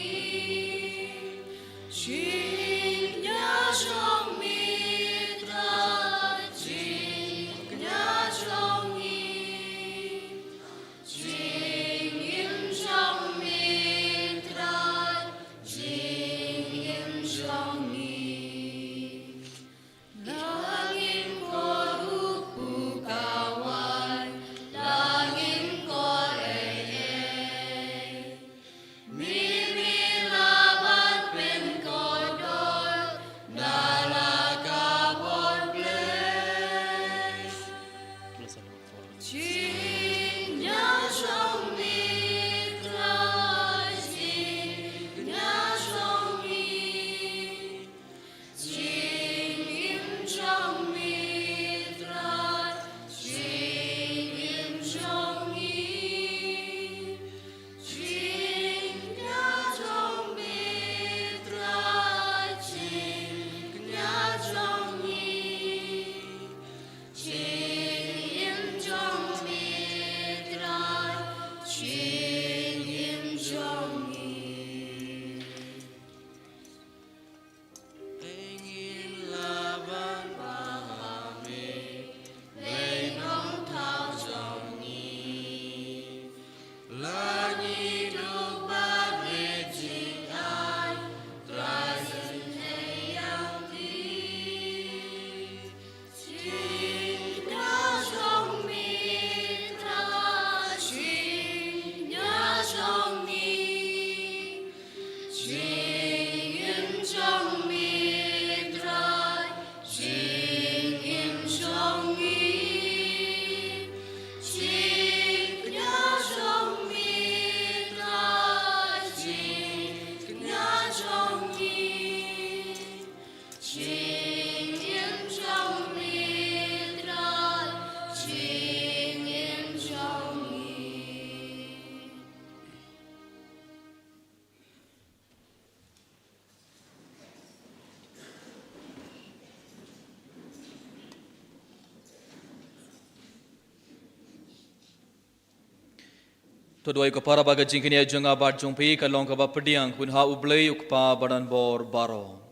To duwai ko para ba ka jingkñia jong nga bad jong phi ka long kaba pdiang hun ha U Blei U Kpa ba donbor baroh.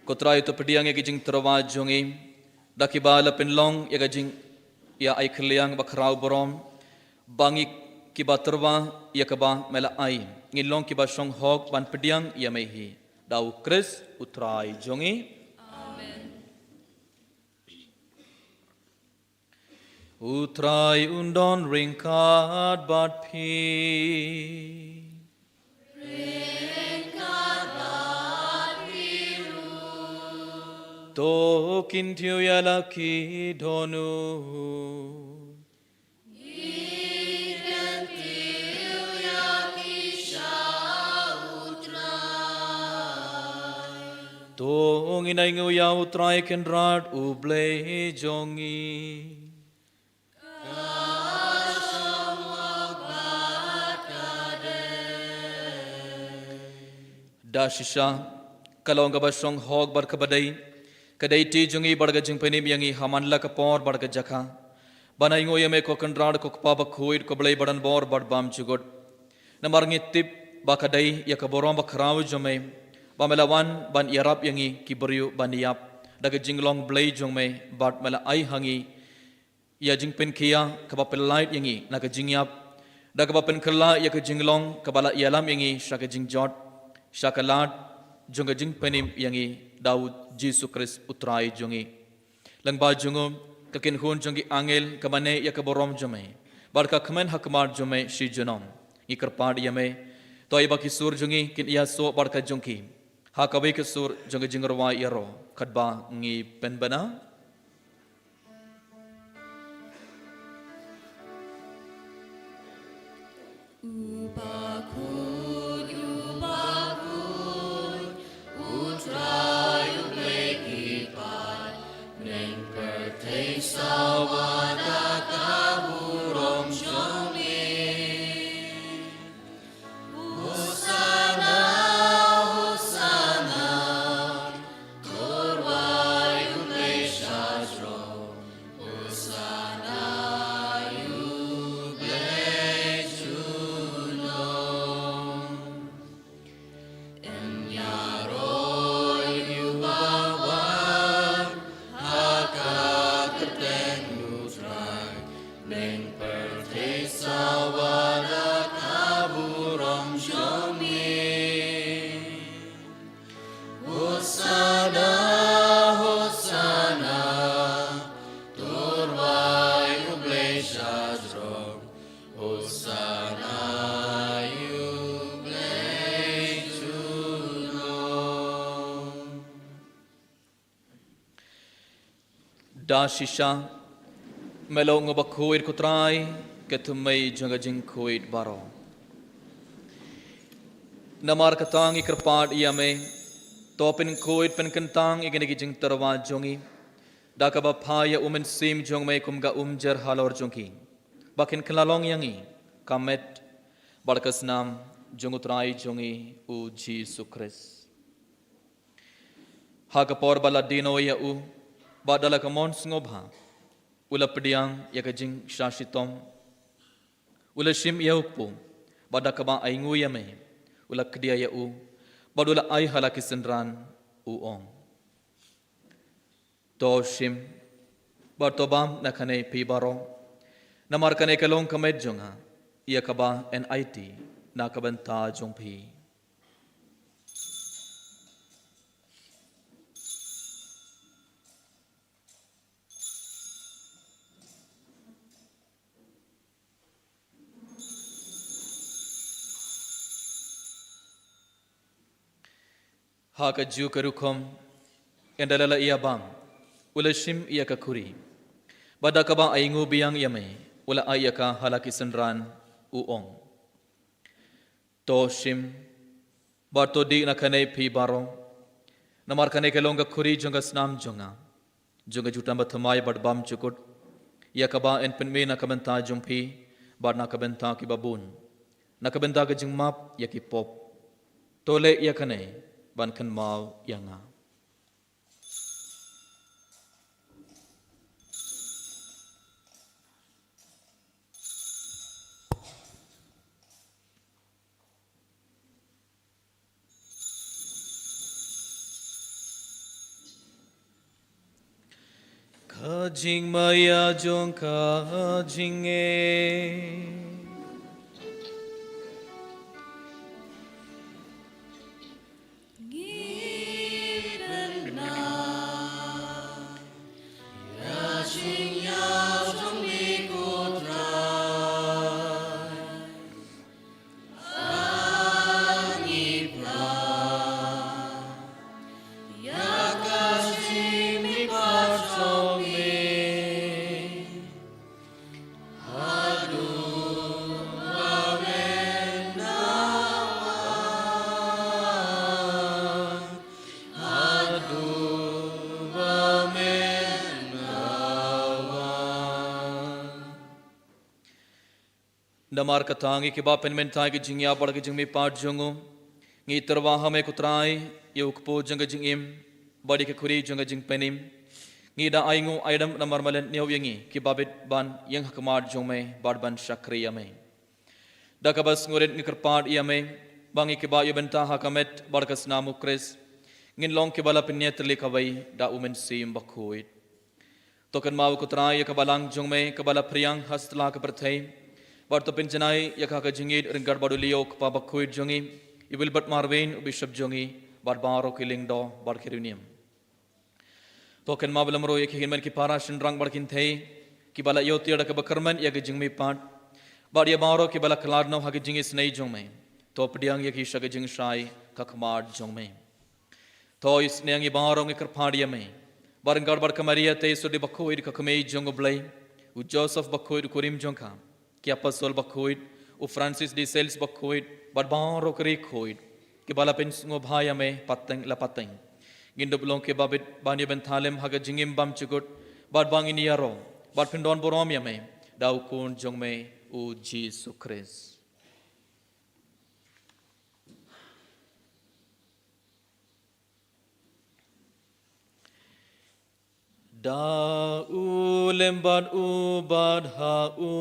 Ko Trai to pdiang ïa ki jingtyrwa jong ngi da kiba la pynlong ïa ka jing ïa ai kylliang ba khraw burom ba ngi kiba tyrwa ïa kaba me la ai ngin long kiba shong hok ban pdiang ïa me hi. Da U Khrist U Trai jong ngi. Amen. U Trai un don ryngkat bad phi. To kyntiew ïa la ki dohnud. To ngin ainguh ïa U Trai Kynrad U Blei jong ngi. Da shisha ka long kaba shong hok bad kaba dei ka dei ti jong ngi bad ka jingpynim ïa ngi ha man la ka por bad ka jaka ban ainguh ïa me ko Kynrad ko Kpa bakhuid ko Blei ba donbor bad bymjukut. Namar ngi tip ba ka dei ïa ka burom ba khraw jong me ba me la wan ban ïarap ïa ngi ki briew ban ïap da ka jinglong Blei jong me bad me la ai ha ngi ïa jingpynkhia kaba pynlait ïa ngi na ka jingïap da kaba pynkylla ïa ka jinglong kaba la ïalam ïa ngi sha ka jingjot sha ka lad jong ka jingpynim ïa ngi da U Jisu Khrist U Trai jong ngi. Lyngba jong u ka kynhun jong ki angel ka mane ïa ka burom jong me bad ka kmen ha khmat jong me shi junom. Ngi kyrpad ïa me to ai ba ki sur jong ngi kin ïasoh bad ka jong ki ha kawei ka sur jong ka jingrwai ïaroh katba ngi pynbna. U bakhuid, u bakhuid, U Trai U Blei ki paid, bneng pyrthei sawa da ka burom jong me. Hosanna, Hosanna, to rwai U Blei sha jrong. Hosanna ïa U Blei junom. Yn ïaroh ïa u ba wan ha ka kyrteng U Trai, bneng pyrthei sawa da ka burom jong me. Hosanna, Hosanna, to rwai U Blei sha jrong. Hosanna ïa U Blei junom. Da shisha me long u bakhuid ko Trai, ka thymmei jong ka jingkhuid baroh. Namar kata ngi kyrpad ïa me to pynkhuid pynkyntang ïa kine ki jingtyrwa jong ngi da kaba phah ïa U Mynsiem jong me kum ka umjer halor jong ki ba kin kylla long ïa ngi ka met bad ka snam jong U Trai jong ngi U Jisu Khrist. Ha ka por ba la die noh ïa u bad da la ka mon sngewbha u la pdiang ïa ka jingshah shitom. U la shim ïa u kpu bad da kaba ainguh ïa me u la kdia ïa u bad u la ai ha la ki synran, u ong, to shim bad to bam na kane phi baroh, namar kane ka long ka met jong nga ïa kaba yn aiti na ka bynta jong phi. Ha kajuh ka rukom, ynda la la ïa bam, u la shim ïa ka khuri bad da kaba ainguh biang ïa me u la ai ïa ka ha la ki synran, u ong, to shim bad to dih na kane phi baroh, namar kane ka long ka khuri jong ka snam jong nga, jong ka jutang bathymmai bad bymjukut, ïa kaba yn pynmih na ka bynta jong phi bad na ka bynta kiba bun, na ka bynta ka jingmap ïa ki pop. To leh ïa kane ban kynmaw ïa nga. Ka jingmaïa jong ka jingim. Ngi pynbna ïa ka jingïa jong me ko Trai. Ngi pynbna ïa ka jingmihpat jong me. Haduh ba men da wan, haduh ba men da wan. Namar kata ngi kiba pynmynta ïa ka jingïap bad ka jingmihpat jong u, ngi tyrwa ha me ko Trai, ïa u kpu jong ka jingim bad ïa ka khuri jong ka jingpynim. Ngi da ainguh aidam namar me la ñiew ïa ngi kiba bit ban ïeng ha khmat jong me bad ban shakri ïa me. Da kaba sngewrit ngi kyrpad ïa me ba ngi kiba ïoh bynta ha ka met bad ka snam u Khrist, ngin long kiba la pynïatylli kawei da u Mynsiem Bakhuid. To kynmaw ko Trai ïa ka balang jong me kaba la phriang ha satlak ka pyrthei, bad to pynjanai ïa ka ha ka jingïeit ryngkat bad u Leo u kpa bakhuid jong ngi, i Wilbert Marwein u bishop jong ngi, bad baroh ki lyngdoh bad ki riewniam. To kynmaw bad lem ruh ïa ki hynmen ki para shynrang bad kynthei kiba la ïoh tiar da kaba kyrmen ïa ka jingmihpat, bad ïa baroh kiba la khlad noh ha ka jingisynei jong me. To pdiang ïa ki sha ka jingshai ka khmat jong me. To isynei ïa ngi baroh ngi kyrpad ïa me, bad ryngkat bad ka Maria te surdie bakhuid ka kmie jong u Blei, u Joseph bakhuid u kurim jong ka, ki apostol bakhuid, u Francis de Sales bakhuid, bad baroh ki riewkhuid kiba la pynsngewbha ïa me pateng la pateng. Ngin dup long kiba bit ban ïoh bynta lem ha ka jingim bymjukut bad ba ngin ïaroh bad pyndonburom ïa me da u Khun jong me u Jisu Khrist. Da u lem bad u bad ha u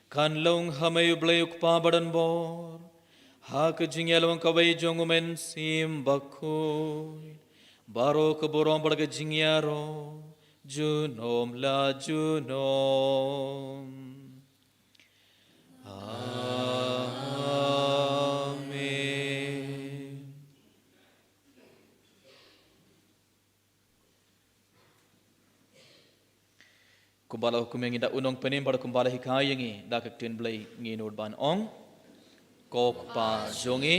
kan long ha me u Blei u Kpa badonbor, ha ka jingïalong kawei jong u Mynsiem Bakhuid, baroh ka burom bad ka jingïaroh junom la junom. Amen. Kumba la hukum ïa ngi da u Nongpynim bad kumba la hikai ïa ngi da ka ktien Blei, ngin nud ban ong: Ko Kpa jong ngi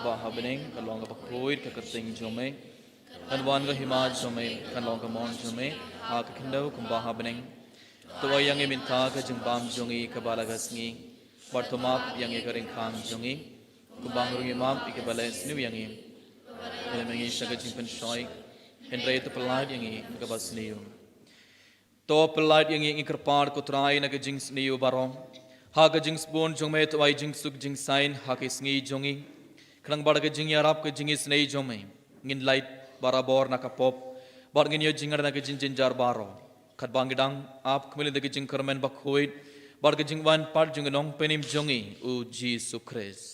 ba ha bneng, kan long kaba khuid ka kyrteng jong me. Kan wan ka hima jong me, kan long ka mon jong me ha ka khyndew kumba ha bneng. To ai ïa ngi mynta ka jingbam jong ngi kaba la ka sngi, bad to map ïa ngi ka ryngkang jong ngi, kumba ngi ruh ngi map ïa kiba la sniew ïa ngi. Ym leit ïa ngi sha ka jingpynshoi, hynrei to pyllait ïa ngi na kaba sniew. To pyllait ïa ngi, ngi kyrpad ko Trai, na ka jingsniew baroh. Ha ka jingsbun jong me to ai jingsuk jingsaiñ ha ki sngi jong ngi, khnang ba da ka jingïarap ka jingisynei jong me ngin lait barabor na ka pop, bad ngin ïoh jingngeit na ka jingjynjar baroh, katba ngi dang ap khmih lynti ka jingkyrmen bakhuid bad ka jingwan pat jong u Nongpynim jong ngi u Jisu Khrist.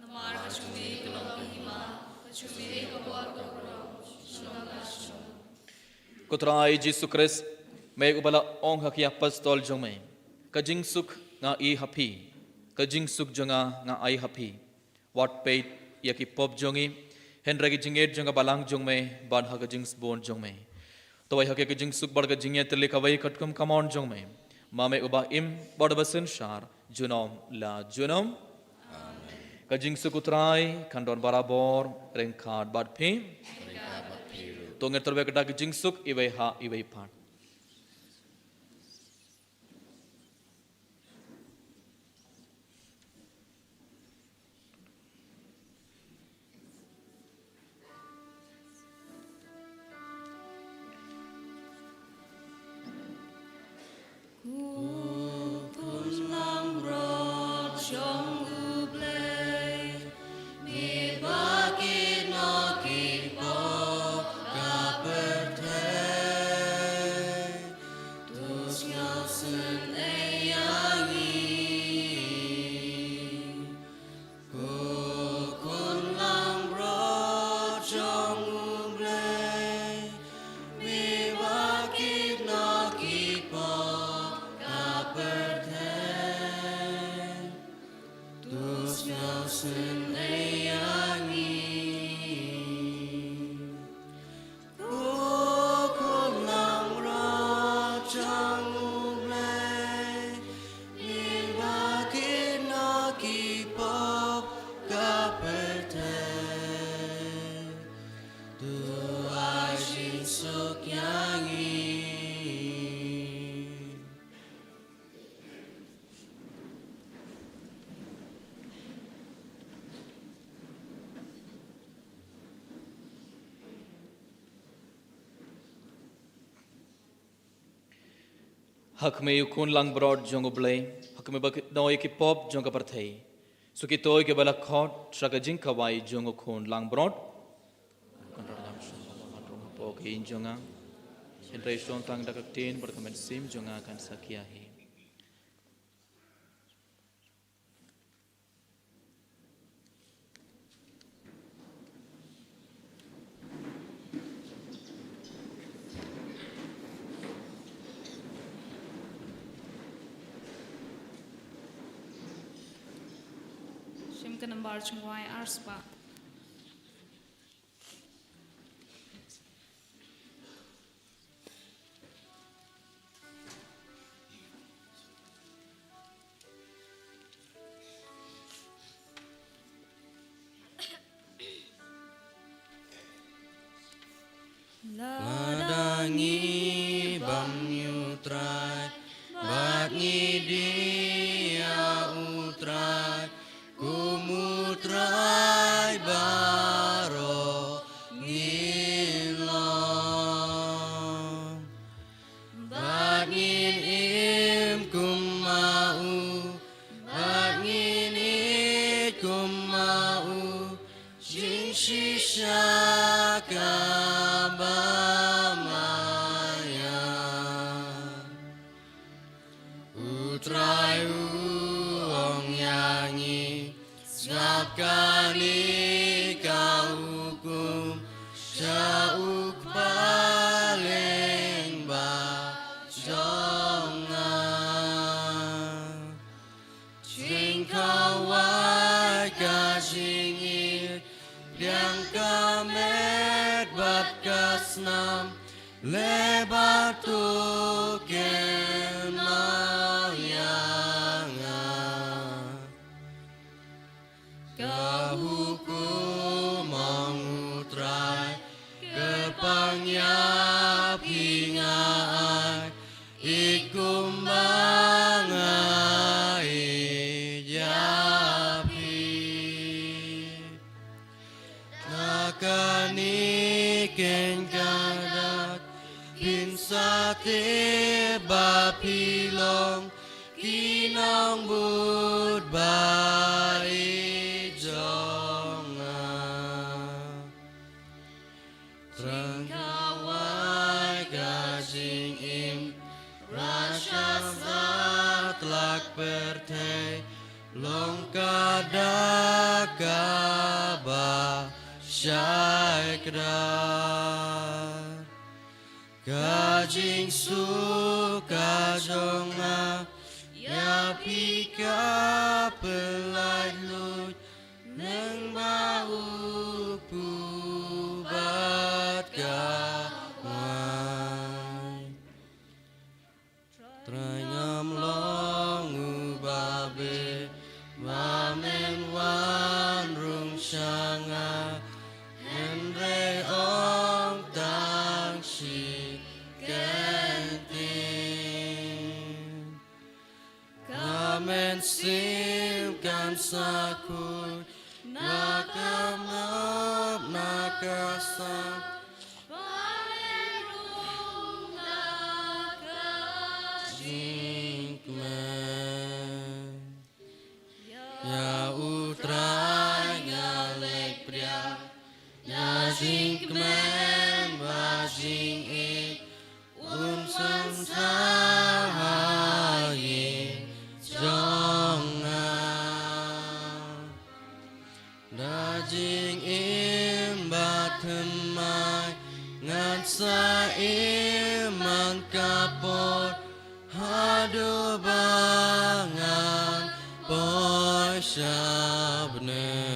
Namar ka jong me ka long ka hima, ka jong me ka bor, ka burom, junom la junom. Ko Trai Jisu Khrist, me uba la ong ha ki apostol jong me: Ka jingsuk nga ai ha phi, ka jingsuk jong nga nga ai ha phi. Wat peit ïa ki pop jong ngi, hynrei ka jingïeit jong ka balang jong me, bad ha ka jingsbun jong me to ai ha ki ka jingsuk bad ka jingïatylli kawei katkum ka mon jong me, ma me uba im bad uba synshar junom la junom. Amen. Ka jingsuk u Trai kan don barabor ryngkat bad phi. Ryngkat bad phi ruh. To ngin tyrwa da ka jingsuk iwei ha iwei pat. Ha khmih u khun langbrot jong U Blei, ha khmih ba ki, noh ïa ki pop jong ka pyrthei. Sa kito kiba la khot sha ka jingkhawai jong u khun langbrot. Kynrad ngam shym la wan rung hapoh ka ïing jong nga. Hynrei shong tang da ka ktien bad ka mynsiem jong nga kan sa khia hi. Shim ka nambar jingkhawai ar spah. Lada ngi bam ïa U Trai bad ngi die ïa U Trai, kum U Trai baroh ngin long. Bad ngin im kum ma u, bad ngin ïeit kum ma u, jingshisha kaba maïa. U Trai u ong ïa ngi, sngap kane ka hukum sha u Kpa lyngba jong nga. Jingkhawai ka jingïeit, pdiang ka met bad ka snam, leh bad to kynmaw ïa nga. Ka hukum, ong U Trai, kyrpang ïa phi nga ai, ïeit kumba nga ïeit ïa phi. Na kane keiñ ka dak phin sa tip ba phi long ki nongbud ba ïeit jong nga. Jingkhawai ka jingim, Rasha satlak pyrthei, long ka dak kaba shai kdar. Ka jingsuk ka jong nga ïa phi ka pyllait luid, lyngba u kpu bad ka waiñ. Trai ngam long u babe, ba men wan rung sha nga, hynrei ong tang shi kyntien. Ka mynsiem kan sa khuid na ka map na ka sam, ba men rung da ka jingkmen. Ïa U Trai nga leit pdiang, ïa jingkmen bad jingïeit un synshar ha ïing jong nga. Da jingim bad thymmai ngan sa im man ka por haduh ba ngan poi sha bneng.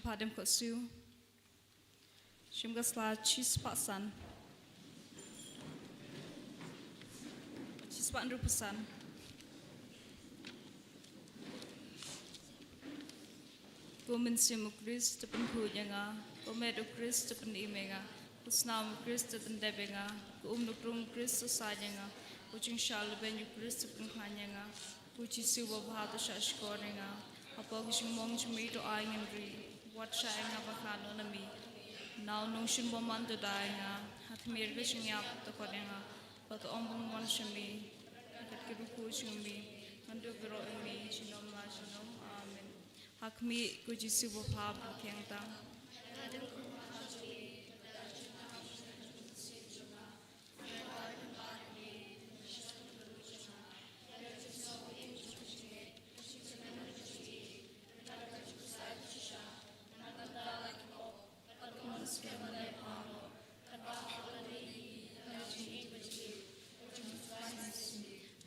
Pha dem ko su. Shim ka sla chispah san. Chispah hynriewphew san. Ko mynsiem u Khrist, to pynkhuid ïa nga. Ko met u Khrist, to pynim ïa nga. Ko snam u Khrist, to pyndep ïa nga. Ko umnuk rung u Khrist, to said ïa nga. Ko jingshah leben u Khrist, to pynkhlaiñ ïa nga. Ko Jisu babha, to shahshkor ïa nga. Hapoh ka jingmong jong me to ai ngin ri. Wat shah ïa nga ban khlad noh na me. Na u nongshun bymman to da ïa nga. Ha khmih ka jingïap to khot ïa nga. Bad to ong ban wan sha me. Kat ki rukhu jong me. Ngan dup baroh ïa me. Junom la junom. Amen. Ha khmih ko Jisu babha bad thiang tang.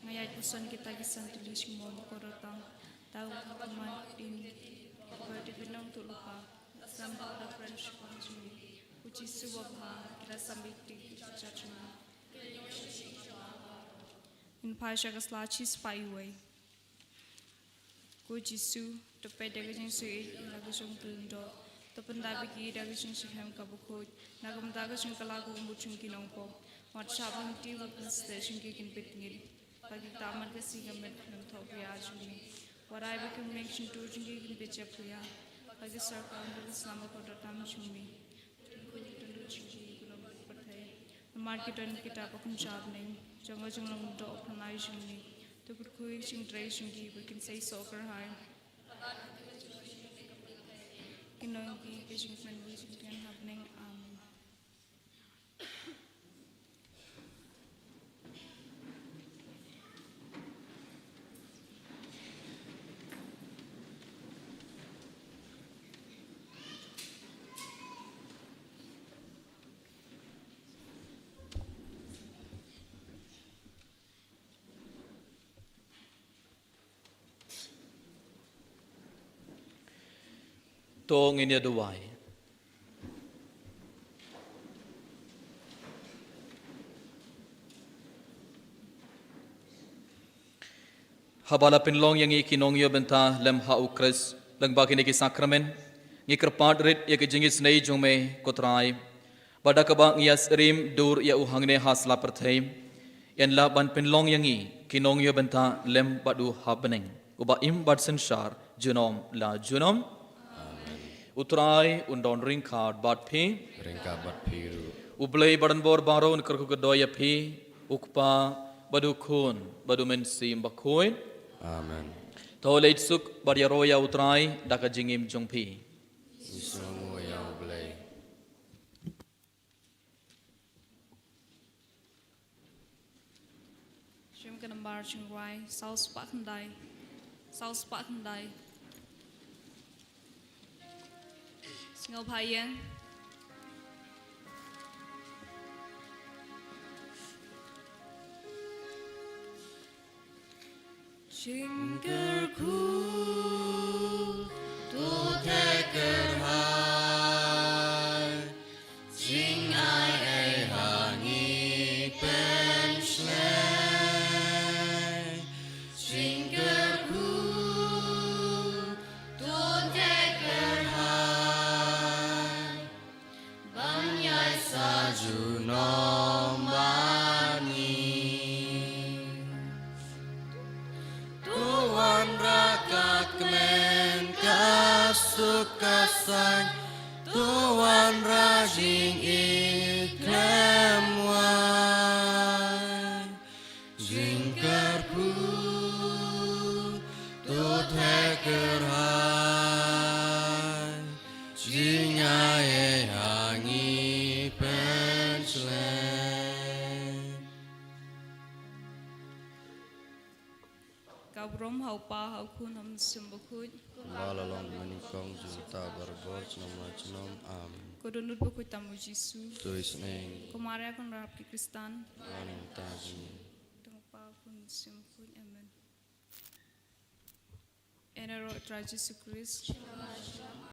Nga ïaid puson kita ki san tylli jingmong baroh tang. Tau ka man din. Ba dei ki nongtuh lypa. Sam ba da friendship jong me. U Jisu babha, ki la sam ïa ki jingjudgment. Ngin phai sha ka sla chispah wei. Ko Jisu, to peit da ka jingsuiñ ïa la ka jong ka lyngdoh. To pyndap ïa ki da ka jingshitrhem kaba khuid. Na ka bynta ka jingkylla ka jingmut jong ki nongpop. Wat shah ban kti ba ki nongstad jong ki kin pynngeit. Ba ki kta man ka sngi ka met ka nongthoh pyrshah jong me. Wat ai ba ki meng shyntur jong ki kin pynjah pyrshah. Ba ki syrkhei da ka snam ka dohnud jong me. Namar ki don kita ba kynja bneng, jong ka jinglong doh pynlait jong me. To kyrkhu ïa ka jingtrei jong ki ba kin seisoh kyrhai. Kin long ki ka jingpynbeit jingpynbeit ha bneng. Amen. To ngin ïa duwai. Haba la pynlong ïa ngi ki nongïoh bynta lem ha u Khrist lyngba kine ki sakramen, ngi kyrpad rit ïa ka jingisynei jong me ko Trai. Ba da kaba ngi ïa syriem dur ïa u hangne ha sla pyrthei, yn lah ban pynlong ïa ngi ki nongïoh bynta lem bad u ha bneng, uba im bad synshar junom la junom. U Trai un don ryngkat bad phi. Ryngkat bad phi ruh. U Blei ba donbor baroh un kyrkhu kyrdoh ïa phi, u Kpa bad u Khun bad u Mynsiem Bakhuid. Amen. To leit suk bad ïaroh ïa u Trai da ka jingim jong phi. Ngi sngewnguh ïa u Blei. Shim ka nambar jingrwai saw spah khyndai. Saw spah khyndai. Sngewbha ïeng. Jingkyrkhu, to theh kyrhai, jingai ei ha ngi pynshlei. Jingkyrkhu, to theh kyrhai, ban ïai sa junom bad ngi. To wanrah ka kmen ka suk ka saiñ, to wanrah jingïeit khlem wai. Jingkyrkhu, to theh kyrhai, jingai ei ha ngi pynshlei. Ka burom ha u Kpa, ha u Khun, ha u Mynsiem Bakhuid. Kumba la long mynnyngkong, mynta bad barabor, junom la junom. Amen. Ko dohnud bakhuid tam u Jisu. To isynei. Ko Maria kynrad ki Khristan. Wan ïa ka bynta jong ngi. Kyrteng u Kpa, u Khun, u Mynsiem Bakhuid. Amen. Ïaroh ïa u Trai Jisu Khrist.